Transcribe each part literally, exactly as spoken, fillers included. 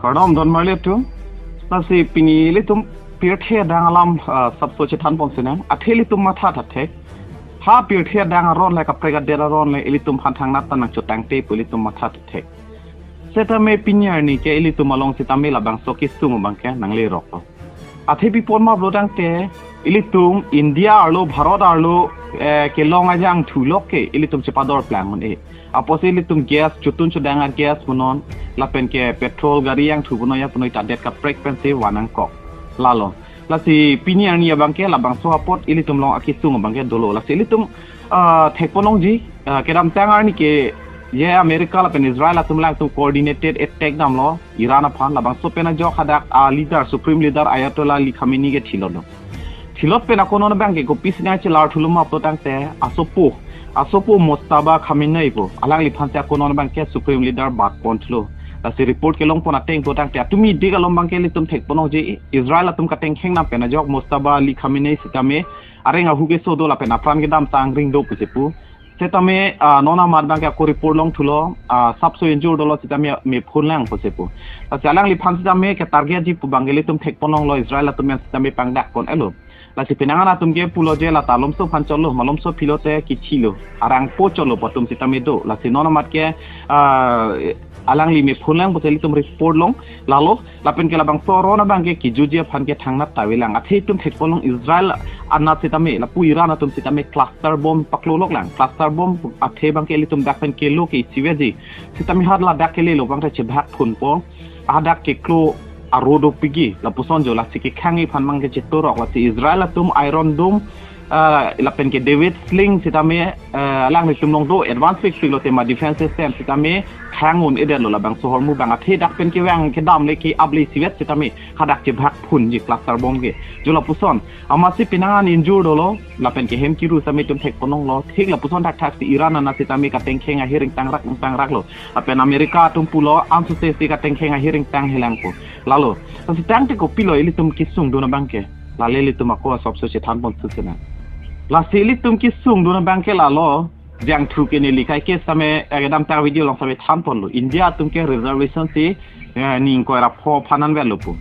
Kardom don marli atum. Lasi pini ilitum pirthe adang alam, ah, sapso chethan ponsinang. Athe ilitum matha thathek. Ha pirthe adang aron le kaprek adet aron le ilitum aphan thangnat ta nangchotangte pu ilitum matha thathek. Setame pini arni ke ilitum along sitame labangso kesung abang ke nanglerok lo. Athe pi apot ma pulo tangte ilitum India arlo, Bharat arlo, eh, kelong ajangthu lok ke ilitum chepador plang un-e. Apotsi ilitum gas, chotun chodang a-gas punon, lapen ke petrol gari jangthu punon ya punon, ta adet kaprek pensi van nangkok. Lalo. Lasi pini arni abang ke labangso apot ilitum along akesung abang ke dolo. Lasi ilitum, ah, thek ponlongji, ah, kedamtang arni ke je America lapen Israel atum alangtum coordinated attack damlo Iran aphan, labangso pen ajok hadak a-leader, supreme leader Ayatollah Ali Khamenei ke thilotlo. Thilot pen ako non abang ke kopisi nangchelar thulo ma pulo tangte asopo, asopo Mojtaba Khamenei pu, alangliphan si ako non abang ke supreme leader bat ponthulo. Lasi report kelong pon ateng pulo tangte atumi dik along abang ke ilitum thek ponlongji, Israel atum katengkheng nam pen ajok Mojtaba Ali Khamenei sitame areng ahu keso do lapen apran kedam tangring do pusi pu. Setame, ah, non amat abang ke ako report longthulo, ah, sapso injur dolo sitame mephun lang pusi pu. Lasi alangliphan sitame ke target ji pu abang ke ilitum thek ponlonglo, Israel atum yang sitame pangdak pon-elo. Lasi penang an atum ke pulo je la ta malomso aphan chotlo, malomso aphi lote kichilo, arangpo chotlo pu atum sitame do. Lasi non amat ke, ah, alangli mephun lang pusi ilitum report long. Lalo lapen ke labangso aron abang ke kijutji aphan ke thangnat ta avelang. Athe itum thek ponlong Israel anat sitame, lapu Iran atum sitame cluster bomb paklolok lang. Cluster bomb athe abang ke ilitum dak pen kelo ke isiveji. Sitame ha ladak kelelo abang ke chebhak phunpo. Hadak keklo aro dopikji. Lapuson jo, lasi kekhang iphan abang ke chetorok. Lasi Israel atum Iron Dome, ah, lapen ke David Sling sitame, ah, alanglitum along do, advance pikpik lo tema defense system sitame khang un-edetlo labangso ahormu abang. Athe dak pen kevang kedam le ke-ap le isivet sitame hadak chebhak phunji cluster bomb ke. Jo lapuson, amatsi penang an injur dolo, lapen ke hem kiru sitame itum thek ponlonglo. Thik lapuson thakthak si Iran anat sitame katengkheng ahiring tangrak tangraklo. Lapen America atum pulo ansose si katengkheng ahiring tanghelang pu. Lalo, lasi tangte kopilo ilitum kesung dun abang ke? Lale ilitum ako asapso chethan ponthu sena. Lasi ilitum kesung dun abang ke lalo, jangthu ke neli kai ke sitame, eh, kedamtang video along sitame than ponlo. India atum ke reservation si, eh, ning koi ra pho phanan velo pu.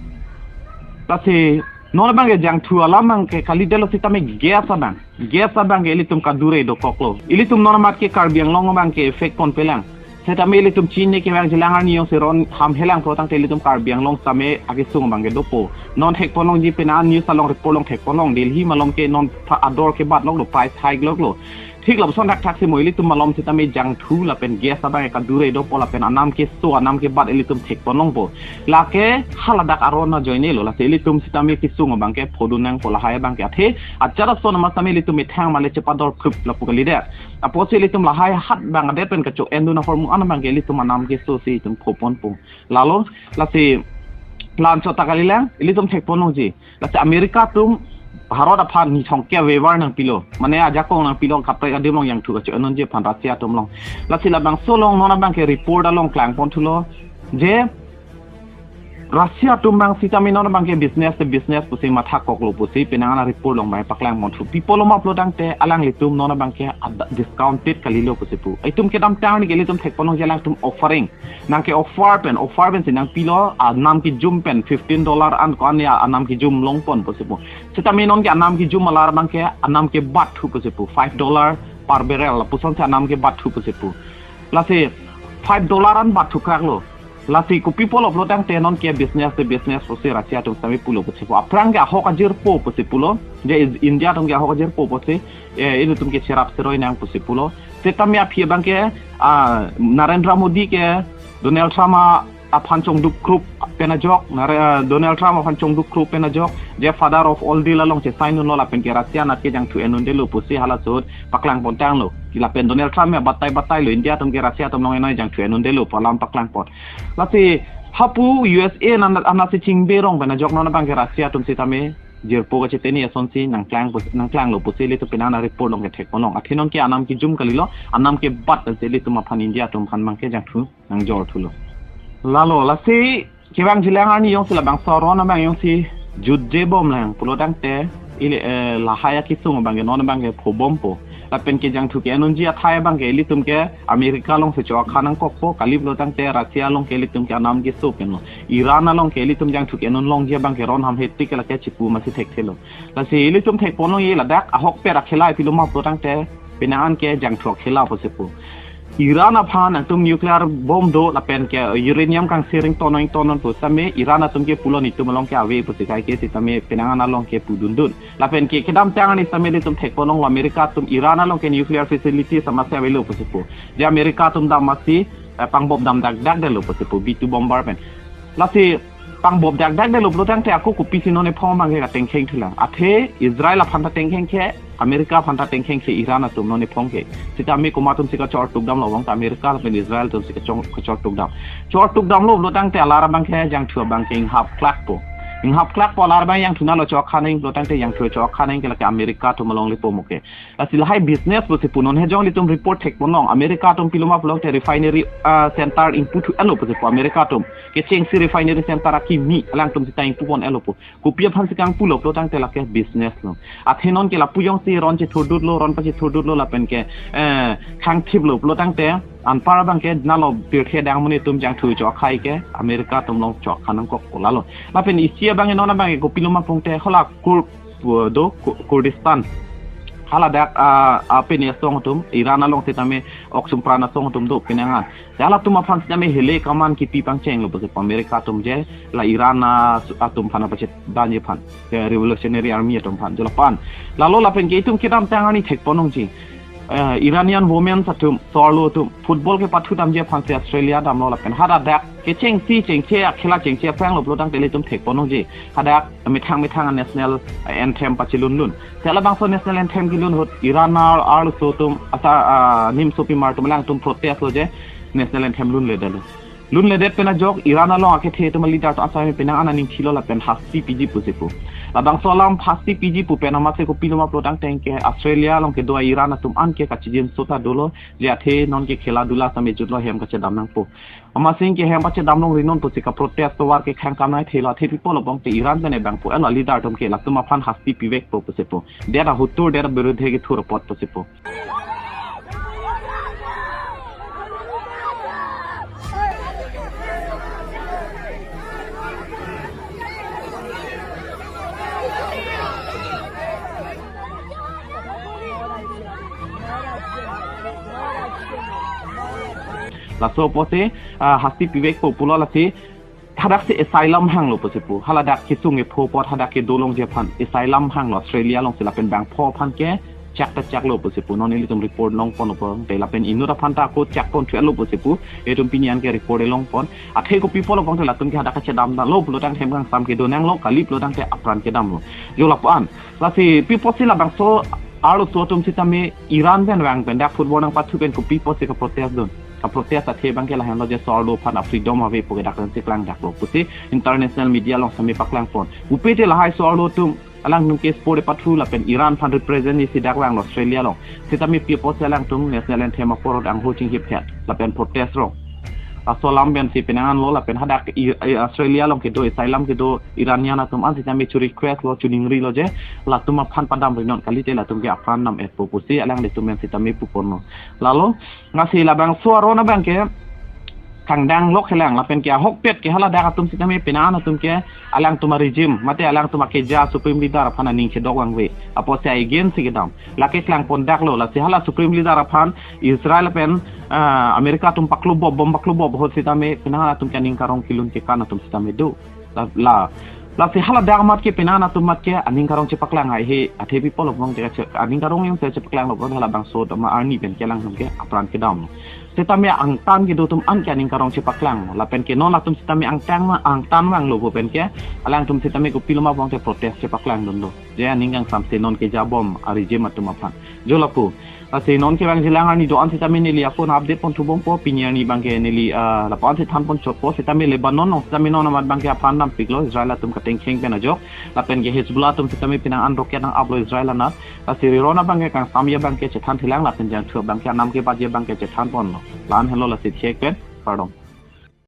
Lasi non abang ke jangthu alam abang ke kalidetlo sitame gas abang. Gas abang ke ilitum kadure dokoklo. Ilitum non amat ke Karbi Anglong abang ke effect ponpelang. Setame ilitum chini kevang jilang arni jongsi ron hamhelang pulo tangte ilitum Karbi Anglong sitame akesung abang ke dopo. Non thek ponlongji, penang an news along report long thek ponlong, Delhi malom ke non pha-, ador kebat loklo, price hike loklo. Thik lapuson thakthak si mo ilitum malom sitame jangthu lapen gas abang ke kadure dopo lapen anam keso, anam kebat ilitum thek ponlongpo. Lake haladak aron ajoinelo, lasi ilitum sitame kesung abang ke phodun nangpo lahai abang ke. Athe achar ason amat sitame ilitum methang male chepador phrup lapu kalidet. Apotsi ilitum lahai hat abang adet pen kacho-en dun ahormu an abang ke ilitum anam keso si itum pho ponpo. Lalo, lasi plan chot ta kalilang, ilitum thek ponlongji. Lasi America atum Bharat aphan ni thongke waiver nangpilo, mane ajakong nangpilo, kaprek adim along jangthu kacho-en unji aphan Russia atum along. Lasi labangso along non abang ke report along klang ponthulo je Russia atum abang sitame non abang ke business te business pusi mathakoklo pusi penang an report along abang paklang ponthu. Pi apotlo ma pulo tangte alanglitum non abang ke ad-, discounted kalilo pusi pu. Itum kedamtang arni ke ilitum thek ponlongji, alangtum offering. Nang ke offer pen, offer pensi nangpilo, anam kejum pen fifteen dollar an ko-an ya anam kejum long pon pusi pu. Sitame non ke anam kejum alar abang ke anam kebat thu pusi pu, five dollar per barrel, lapuson si anam kebat thu pusi pu. Lasi five dollar an bat thukraklo. Lasi kopi apotlo pulo tangte non ke business te business pusi Russia atum sitame pulo pusi pu. Aphrang ke ahok ajirpo pusi pulo. Je Is-, India atum ke ahok ajirpo pusi, eh, ilitum ke cherap cheroi nang pusi pulo. Setame aphi abang ke, ah, Narendra Modi ke Donald Trump a-, aphan chongduk krup pen ajok, Nare-, ah, Donald Trump aphan chongduk krup pen ajok, je father of all deal along che-sign unlo lapen ke Russia anat ke jangthu en undelo pusi hala ahut paklang pontanglo. Lapen Donald Trump ya batai batailo, India atum ke Russia atum along enoi jangthu en undelo pu alam paklang pon. Lasi hapu U S A anat, anat si chingberong pen ajok non abang ke Russia atum sitame jirpo kacheteni asonsi nangklang pus-, nangklanglo pusi ilitum penang an report along ke thek ponlong. Athe non ke anam kejum kalilo, anam kebat pensi ilitum aphan India atum aphan abang ke jangthu nangjor thulo. Lalo, lasi kevang jilang arni jongsi labangso aron abang jongsi jutje bomlang pulo tangte ili, eh, lahai akesung abang ke non abang ke pho bompo. Lapen ke jangthu ke-en unji athai abang ke ilitum ke America along si chokha nangkokpo, kali pulo tangte Russia along ke ilitum ke anam keso pen lo. Iran along ke ilitum jangthu ke-en un longji abang ke ron ham hetik ke lake chipu masi thekthelo. Lasi ilitum thekponlongji ladak ahokpet akhela pilo ma pulo tangte penang an ke jangthu akhela pusi pu. Iran aphan nangtum nuclear bomb do lapen ke uranium kangsiring tonoi tonon pu sitame Iran atum ke pulo netum along ke ave pusi kaike sitame penang an along ke pudundun. Lapen ke kedamtang arni sitame ilitum thekponlonglo America atum Iran along ke nuclear facility sama se avelo pusi pu. Je America atum dam masi, eh, pangbop dam dakdak detlo pusi pu B two bomber pen. Lasi pangbop dakdak detlo pulo tangte ako kopisi non ephong abang ke katengkheng thulang. Athe Israel aphan ta tengkheng ke, America aphan ta tengkheng ke Iran atum non ephong ke. Sitame komat atum si kachor tuk damlo abang ta America lapen Israel atum si kachor, kachor tuk dam. Chor tuk damlo pulo tangte alar abang ke jangthu abang ke inghap klakpo. Inghap klakpo alar abang jangthu nalo chokha nang pulo tangte jangthu chokha nang ke lake America atum along lepo mo ke. Lasi lahai business pusi pu non hejong ilitum report thekponlong America atum pilo ma pulo tangte refinery, ah, center ingpu thu-etlo pusi pu America atum. Kechengsi refinery center akimi alangtum sita ingpupon-etlo pu. Kopi aphan si kangpulo pulo tangte lake business lo. Athe non ke lapu jongsi ron chethurdutlo, ron pachethurdutlo lapen ke, eh, khangthiplo pulo tangte anpar abang ke nalo pirthe dang amonit atum jangthu chokha ke America atum along chokha nangkokpo lalo. Lapen isi abang non abang ke kopilo ma pulo tangte hala Kur-, do Ku-, Kurdistan. Haladak, ah, ah, pini asong atum, Iran along sitame ok sumpran asong atum do penang an. Halatum aphan sitame hele kaman kipi pangchenglo pusi pu America atum je, la Iran, ah, atum aphan pachedamji aphan, ke Revolutionary Army atum aphan, jo lapu an. Lalo lapen ke itum kedamtang arni thekponlongji. Eh, Iranian women atum, so-arlo atum, football kepathu damji aphan si Australia damlo lapen haladak kechengsi chengche akhela chengche aphranglo pulo tangte ilitum thekponlongji. Hadak methang methang national anthem pachelunlun. Te labangso national anthem kelun ahut Iran ar-, arloso atum asa, ah, nimsopimar atum alangtum protest lo je national anthem lunledetlo. Lunledet pen ajok Iran along akethe atum leader atum asai penang an aning thilo lapen hasti piji pusi pu. Labangso alam hasti piji pu pen amatsi kopilo ma pulo tangte ke Australia along kedo Iran atum an ke kachijinso ta dolo je athe non ke khela dula same jutlo hem kachedam nangpo. Amatsi ke hem pachedam longri non pusi kaprotest tovar kekhang kam nai thelo athe pi pulo pulo tangte Iran pen abang pu ela leader atum ke latum aphan hasti pivekpo pusi pu. Det ahutur det abirudhe kethur apot pusi pu. Laso apotsi, ah, hasti pivekpo pulo lasi hadak si asylum hanglo pusi pu. Haladak kesung epho apot hadak kedo longji aphan asylum hanglo Australia along si lapen bangpho aphan ke chak ta chaklo pusi pu. Non ilitum report longpon apot te lapen inut aphan ta ako chakpon thulo pusi pu. Itum pini an ke report longpon. Athe kopi pulo pulo tangte latum ke hadak kachedam damlo pulo tangte hem kangsam kedo nanglo kali pulo tangte apran kedamlo. Jo lapu an. Lasi pi apotsi labangso arloso atum sitame Iran pen vang pen dak football nangpathu pen kopi apotsi kaprotest dun. Kaprotest athe abang ke lahenlo je so-arlo aphan a-freedom ave pu ke dak si klangdaklo pusi international media along sitame paklangpon. Pupe te lahai so-arlo atum alangtum ke sport pathu lapen Iran aphan represent isi dak vanglo Australia along. Sitame pi apotsi alangtum national anthem apor angho chinghip het lapen protest rong. Laso alam pensi penang anlo lapen hadak i, i Australia along kedo asylum kedo Iranian atum an sitame chu request lo chu ningrilo je latum aphan padamri non kalite latum ke apran nam-etpo pusi alanglitum pen sitame puponlo. Lalo lasi labangso aron abang ke kangdang lok helang lapen ke ahokpet ke haladak atum sitame penang an atum ke alangtum a-regime mate alangtum akeja supreme leader aphan aning chedok vangve apotsi against si kedam. Lake klangpon daklo lasi hala supreme leader aphan Israel pen, ah, America atum paklo bom bom paklo bom ahut sitame penang an atum ke aning karong kelun kekan atum sitame do. La, la, lasi haladak amat ke penang an atum amat ke aning karong chepaklang hai he athe pi pulo pulo tangte che-, aning karong jongsi chepaklanglo pulo halabangso atum arni pen ke alangtum ke apran kedam. Sitame angtan kedo atum an ke aning karong chepaklang. Lapen ke non latum sitame angtan ma, angtan vanglo pu pen ke alangtum sitame kopilo ma pulo tangte protest chepaklang dunlo. Je aning kangsam si non keja bom a-regime atum aphan. Jo lapu. Lasi non kevangjilang arni do-an sitame neli ako na-update pon thubompo pini arni abang ke neli, ah, lapu-an si thanpon chotpo sitame Lebanon along sitame non amat abang ke apran dampiklo Israel atum katengkheng pen ajok. Lapen ke Hezbollah atum sitame penang an rocket nang-aplo Israel anat. Lasi ri ron abang ke kangsam abang ke chethan thelang lapen jangthu abang ke anam kebatji abang ke chethanponlo. La-an henlo lasi thek pen. Kardom.